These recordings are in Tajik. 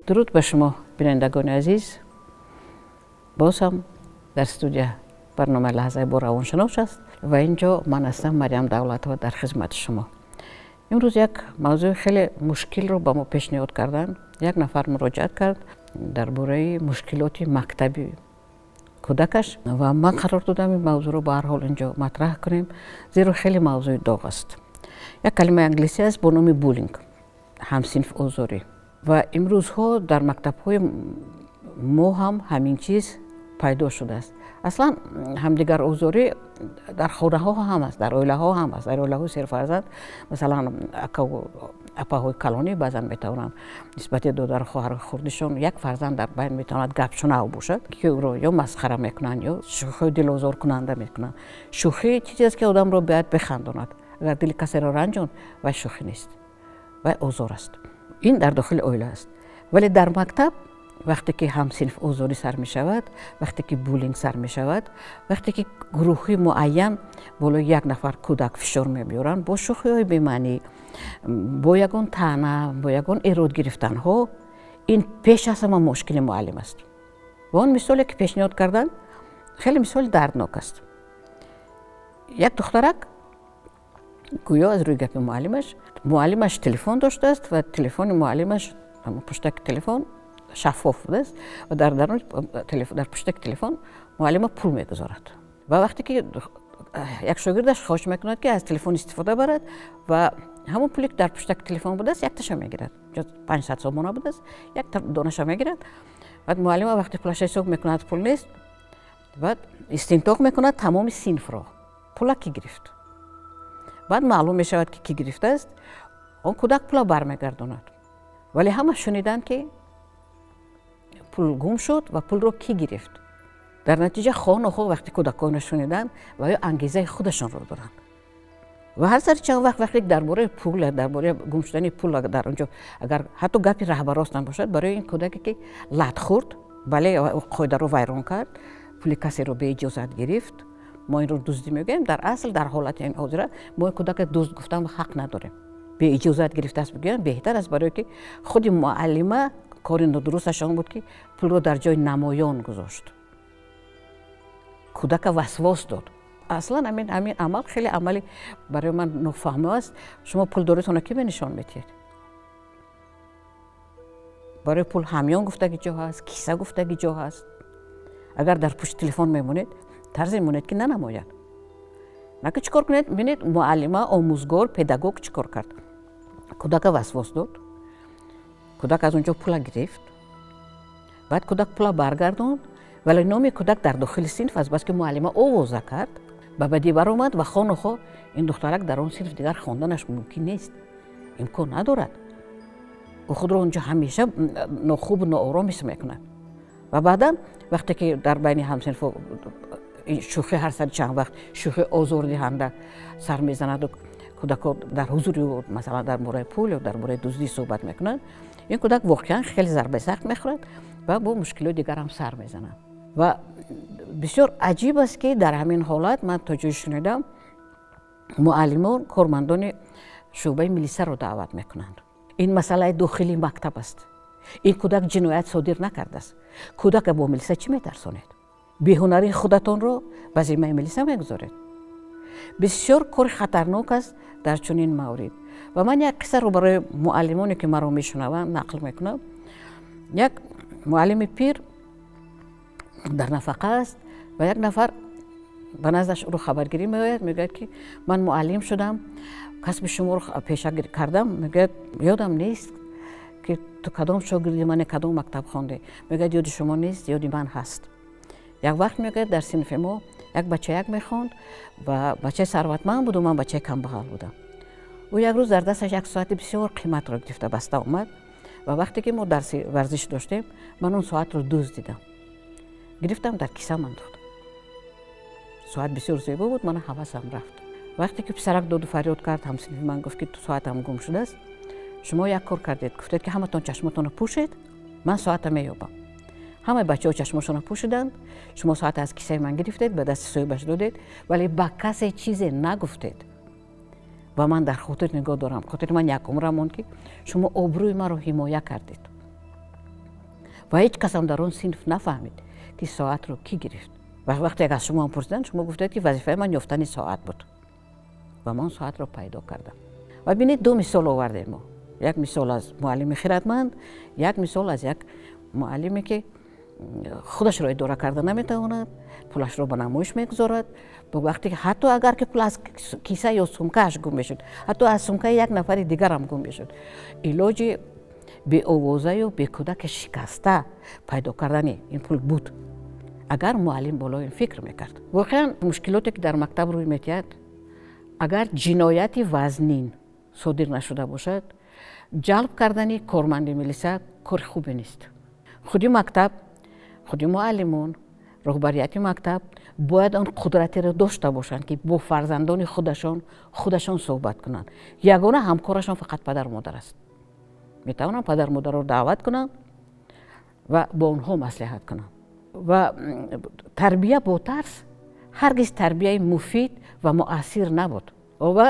Дуруд ба шумо, бинандагони азиз. Боз ҳам дар студия барномаи «Лаҳзаи бо равоншинос» аст ва ин ҷо ман ҳастам, Марьям Давлатова, дар хизмати шумо. Имрӯз як мавзӯи хеле мушкилро ба мо пешниҳод карданд. Як нафар муроҷиат кард дар бораи мушкилоти мактаби кӯдакаш ва ман қарор додам ин мавзӯъро ба ҳар ҳол ин ҷо матраҳ кунем, зеро хеле мавзӯи доғ аст. Як калимаи англисӣ аст бо номи буллинг, ҳамсинф озорӣ, ва имрӯзҳо дар мактабҳои мо ҳам ҳамин чиз пайдо шудааст. Аслан ҳамдигар озорӣ дар хонаҳо ҳам аст, дар оилаҳо ҳам аст. Дар оилаҳои серфарзанд, масалан, апаҳои калонӣ баъзан метавонанд нисбати додару хоҳари хурдишон, як фарзанд дар байн метавонад гапшунав бошад, ки ӯро ё масхара мекунанд, ё шӯхиҳои дилозоркунанда мекунанд. Шӯхӣ чизест, ки одамро бояд бихандонад. Агар дили касеро ранҷонд, вай шӯхӣ нест, вай озор аст. Ин дар дохили оила аст, вале дар мактаб вақте ки ҳамсинф озорӣ сар мешавад, вақте ки буллинг сар мешавад, вақте ки гурӯҳи муайян болои як нафар кӯдак фишор мебиёранд бо шӯхиҳои бемаънӣ, бо ягон таъна, бо ягон эрод гирифтанҳо, ин пеш аз ҳама мушкили муаллим аст. Ва он мисоле, ки пешниҳод карданд, хеле мисоли дарднок аст. Як духтарак, гӯё аз рӯи гапи муаллимаш, муаллимаш телефон доштааст ва телефони муаллимаш, пуштаки телефон шаффоф будааст ва дар пуштаки телефон муаллима пул мегузорад. Ва вақте ки як шогирдаш хоҳиш мекунад, ки аз телефон истифода барад ва ҳамон пуле, ки дар пуштаки телефон будааст, якташа мегирад, 500 сомона будааст, як донаша мегирад. Баъд муаллима вақте пулаша ҳисоб мекунад, пул нест. Баъд истинтоқ мекунад тамоми синфро: пула кӣ гирифт? Баъд маълум мешавад, ки кӣ гирифтааст. Он кӯдак пула бармегардонад, вале ҳама шуниданд, ки пул гум шуд ва пулро кӣ гирифт. Дар натиҷа, хоҳ нохоҳ, вақте кӯдаконро шуниданд ва ё ангезаи худашонро доранд ва ҳар сари чанд вақт, вақте дар бораи пул, дар бораи гум шудани пул дар он ҷо агар ҳатто гапи раҳбарост бошад, барои ин кӯдаке, ки лат хӯрд, бале, қоидаро вайрон кард, пули касеро беиҷозат гирифт, мо инро дуздӣ мегӯем. Дар асл, дар ҳолати ҳозира мо ин кӯдака дузд гуфтан ҳақ надорем. Беиҷозат гирифтааст бигӯям беҳтар аст, барое ки худи муаллима кори нодурусташ он буд, ки пулро дар ҷои намоён гузошт, кӯдака васвос дод. Аслан ҳамин амал хеле амали барои ман нофаҳмо аст. Шумо пул доритона ки нишон медиҳед? Барои пул ҳамён гуфтаги ҷо ҳаст, киса гуфтаги ҷо ҳаст. Агар дар пушти телефон мемонед, тарзе мемонед, ки нанамояд. Наки чӣ кор кунед? Бинед, муаллима, омӯзгор, педагог чӣ кор кард: кӯдака васвос дод, кӯдак аз он ҷо пула гирифт. Баъд кӯдак пула баргардонд, вале номи кӯдак дар дохили синф, азбаски муаллима овоза кард, ба бадӣ баромад ва хонухо ин духтарак дар он синф дигар хонданаш мумкин нест, имкон надорад. Ӯ худро онҷо ҳамеша нохубу ноором ҳис мекунад. Ва баъдан вақте ки дар байни ҳамсинфо шӯхӣ, ҳар сари чанд вақт шӯхи озордиҳанда сар мезанаду кӯдакҳо дар ҳузури ӯ, масалан, дар бораи пул ё дар бораи дуздӣ суҳбат мекунанд, ин кӯдак воқеан хеле зарбаи сахт мехӯрад ва бо мушкилоти дигар ҳам сар мезанад. Ва бисёр аҷиб аст, ки дар ҳамин ҳолат, ман то ҷое шунидам, муаллимон кормандони шӯъбаи милисаро даъват мекунанд. Ин масъалаи дохилии мактаб аст. Ин кӯдак ҷиноят содир накардааст. Кӯдака бо милиса чӣ метарсонед? Беҳунарии худатонро ба зиммаи милиса мегузоред. Бисёр кори хатарнок аст дар чунин маврид. Ва ман як қиссаро барои муаллимоне, ки маро мешунаванд, нақл мекунам. Як муаллими пир дар нафақа аст ва як нафар ба наздаш ӯро хабаргирӣ меояд. Мегӯяд, ки ман муаллим шудам, касби шуморо пеша кардам. Мегӯяд: «Ёдам нест, ки ту кадом шогирди мане, кадом мактаб хондӣ?» Мегӯяд: «Ёди шумо нест, ёди ман ҳаст. Як вақт, мегӯяд, дар синфи мо як бачаяк мехонд ва бачаи сарватманд буду ман бачаи камбағал будам. Ӯ як рӯз дар дасташ як соати бисёр қиматро гирифта баста омад ва вақте ки мо дарси варзиш доштем, ман он соатро дуздидам, гирифтам, дар кисам андохтам. Соат бисёр зебо буд, мана ҳавасам рафт. Вақте ки писарак доду фарёд кард, ҳамсинфи ман гуфт, ки соатам гум шудааст. Шумо як кор кардед, гуфтед, ки ҳаматон чашмотонро пӯшед, ман соата меёбам. Ҳамаи бачаҳо чашмошонро пӯшиданд. Шумо соата аз кисаи ман гирифтед, ба дасти соҳибаш додед, вале ба касе чизе нагуфтед ва ман дар хотир нигоҳ дорам. Хотири ман як умра монд, ки шумо обрӯи маро ҳимоя кардед.» Ва ҳеҷ кас ҳам дар он синф нафаҳмид, ки соатро кӣ гирифт. Ва вақте аз шумо ҳам пурсиданд, шумо гуфтед, ки вазифаи ман ёфтани соат буд ва ман соатро пайдо кардам. Ва бинед, ду мисол овардем мо: як мисол аз муаллими хирадманд, як мисол аз як муаллиме, ки худашро идора карда наметавонад, пулашро ба намоиш мегузорад. Вақте ҳатто агар ки пул аз киса ё сумкааш гум мешуд, ҳатто аз сумкаи як нафари дигарам гум мешуд, илоҷи беовозаю бекӯдаки шикаста пайдо кардани ин пул буд, агар муаллим болои ин фикр мекард. Воқеан, мушкилоте, ки дар мактаб рӯй медиҳад, агар ҷинояти вазнин содир нашуда бошад, ҷалб кардани корманди милиса кори хубе нест. Худи мактаб, худи муаллимон, роҳбарияти мактаб бояд он қудратеро дошта бошанд, ки бо фарзандони худашон худашон суҳбат кунанд. Ягона ҳамкорашон фақат падару модар аст. Метавонанд падару модарро даъват кунанд ва бо онҳо маслиҳат кунанд. Ва тарбия бо тарс ҳаргиз тарбияи муфид ва муассир набуд. Ва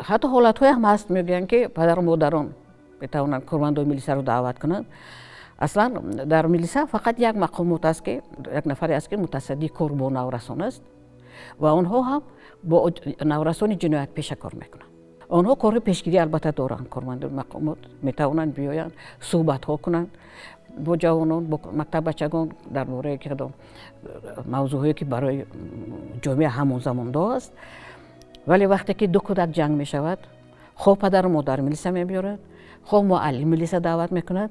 ҳатто ҳолатҳое ҳам ҳаст, мегӯянд, ки падару модарон метавонанд кормандои милисаро даъват кунанд. Аслан дар милиса фақат як мақомот аст, ки як нафаре аст, ки мутасаддии кор бо наврасон аст, ва онҳо ҳам бо наврасони ҷиноятпеша кор мекунанд. Онҳо кори пешгирӣ албатта доранд. Кормандои мақомот метавонанд биёянд, суҳбатҳо кунанд бо ҷавонон, бо мактаббачагон дар бораи кадом мавзӯъҳое, ки барои ҷомеа ҳамон замондо аст. Вале вақте ки ду кӯдак ҷанг мешавад, хоҳ падару модар милиса мебиёрад, хоҳ муаллим милиса даъват мекунад.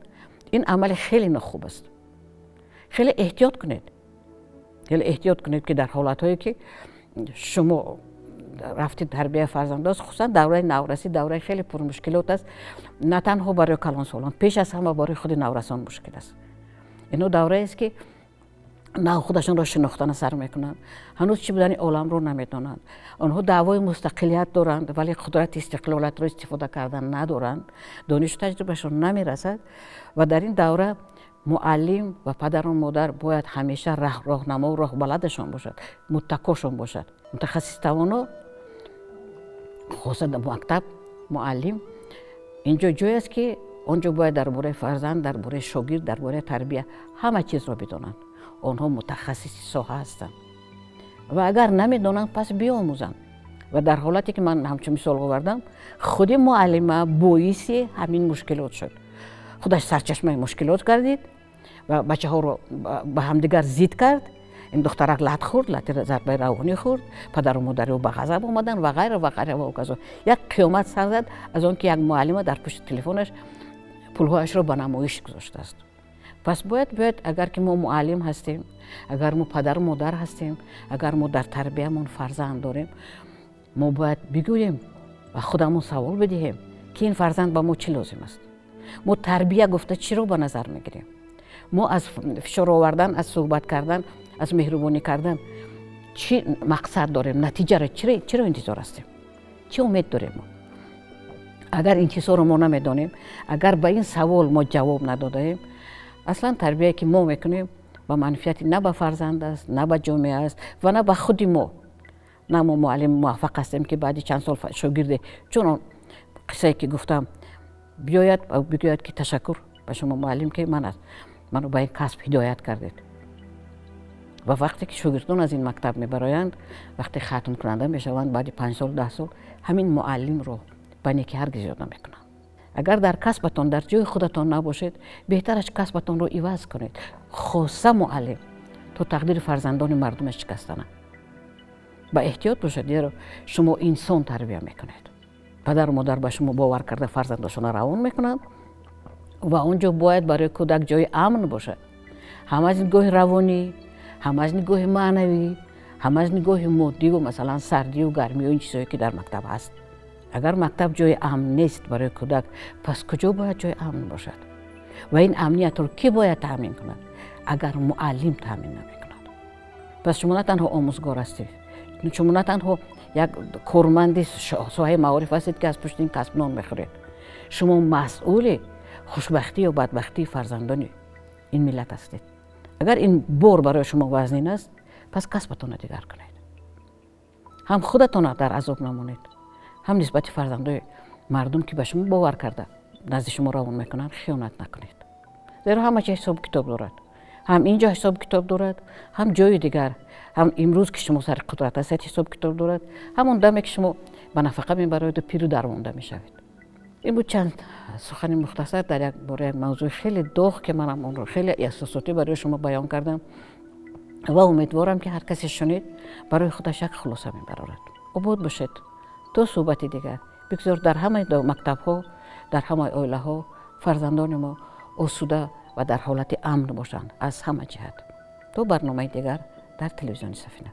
Ин амали хеле нохуб аст. Хеле эҳтиёт кунед, хеле эҳтиёт кунед, ки дар ҳолатҳое, ки шумо рафти тарбияи фарзандост, хусусан давраи наврасӣ давраи хеле пурмушкилот аст, на танҳо барои калонсолон, пеш аз ҳама барои худи наврасон мушкил аст. Ино давраест, ки нав худашонро шинохтана сар мекунанд, ҳанӯз чӣ будани оламро намедонанд. Онҳо даъвои мустақилият доранд, вале қудрати истиқлолиятро истифода кардан надоранд, донишу таҷрибашон намерасад. Ва дар ин давра муаллим ва падару модар бояд ҳамеша роҳнамо, роҳбаладашон бошад, муттакошон бошад. Мутахассиси тавоно, хоса мактаб, муаллим, инҷо ҷое аст, ки он ҷо бояд дар бораи фарзанд, дар бораи шогирд, дар бораи тарбия ҳама чизро бидонанд. Онҳо мутахассиси соҳа ҳастанд ва агар намедонанд, пас биомӯзанд. Ва дар ҳолате, ки ман ҳамчун мисол овардам, худи муаллима боиси ҳамин мушкилот шуд, худаш сарчашмаи мушкилот гардид ва бачаҳоро ба ҳамдигар зид кард. Ин духтарак лат хӯрд, лати зарбаи равонӣ хӯрд, падару модари ӯ ба ғазаб омаданд ва ғайра ва ғайра ва ҳоказо. Як қиёмат сар зад аз он ки як муаллима дар пушти телефонаш пулҳояшро ба намоиш гузоштааст. Пас бояд, агар ки мо муаллим ҳастем, агар мо падару модар ҳастем, агар мо дар тарбиямон фарзанд дорем, мо бояд бигӯем ва худамон савол бидиҳем, ки ин фарзанд ба мо чӣ лозим аст. Мо тарбия гуфта чиро ба назар мегирем? Мо аз фишор овардан, аз суҳбат кардан, аз меҳрубонӣ кардан чӣ мақсад дорем? Натиҷаро чиро интизор ҳастем? Чӣ умед дорем мо? Агар ин чизҳоро мо намедонем, агар ба ин савол мо ҷавоб надодаем, аслан тарбияе, ки мо мекунем, ба манфиати на ба фарзанд аст, на ба ҷомеа аст ва на ба худи мо. На мо муаллими муваффақ ҳастем, ки баъди чанд сол шогирде чун он қиссае, ки гуфтам, биёяд ва бигӯяд, ки ташаккур ба шумо, муаллим, ки маро ба ин касб ҳидоят кардед. Ва вақте ки шогирдон аз ин мактаб мебароянд, вақте хатмкунанда мешаванд, баъди 5 сол, 10 сол ҳамин муаллимро ба некӣ ҳаргиз ёд намекунанд. Агар дар касбатон, дар ҷои худатон набошед, беҳтараш касбатонро иваз кунед, хоса муаллим, то тақдири фарзандони мардума шикастана. Ба эҳтиёт бошед, зеро шумо инсон тарбия мекунед. Падару модар ба шумо бовар карда фарзандошонро равон мекунанд ва он ҷо бояд барои кӯдак ҷои амн бошад, ҳам аз нигоҳи равонӣ, ҳам аз нигоҳи маънавӣ, ҳам аз нигоҳи моддиву, масалан, сардию гармию ин чизҳое, ки дар мактаб ҳаст. Агар мактаб ҷои амн нест барои кӯдак, пас куҷо бояд ҷои амн бошад? Ва ин амниятро кӣ бояд таъмин кунад, агар муаллим таъмин намекунад? Пас шумо на танҳо омӯзгор ҳастед, шумо на танҳо як корманди соҳаи маориф ҳастед, ки аз пушти ин касб нон мехӯред. Шумо масъули хушбахтӣ ё бадбахтии фарзандони ин миллат ҳастед. Агар ин бор барои шумо вазнин аст, пас касбатонро дигар кунед. Ҳам худатонро дар азоб намонед, ҳам нисбати фарзандои мардум, ки ба шумо бовар карда назди шумо равон мекунанд, хиёнат накунед. Зеро ҳама чиз ҳисобу китоб дорад. Ҳам инҷо ҳисобу китоб дорад, ҳам ҷои дигар, ҳам имрӯз ки шумо сари қудрат ҳастед ҳисобу китоб дорад, ҳамон даме ки шумо ба нафақа мебароеду пиру дармонда мешавед. Ин буд чанд сухани мухтасар дар як бораи як мавзӯи хеле доғ, ки манам онро хеле эҳсосотӣ барои шумо баён кардам ва умедворам, ки ҳар касе шунид, барои худаш як хулоса мебарорад. Обод бошед то суҳбати дигар. Бигзор дар ҳамаи мактабҳо, дар ҳамаи оилаҳо фарзандони мо осуда ва дар ҳолати амн бошанд аз ҳама ҷиҳат. То барномаи дигар дар телевизиони Сафина.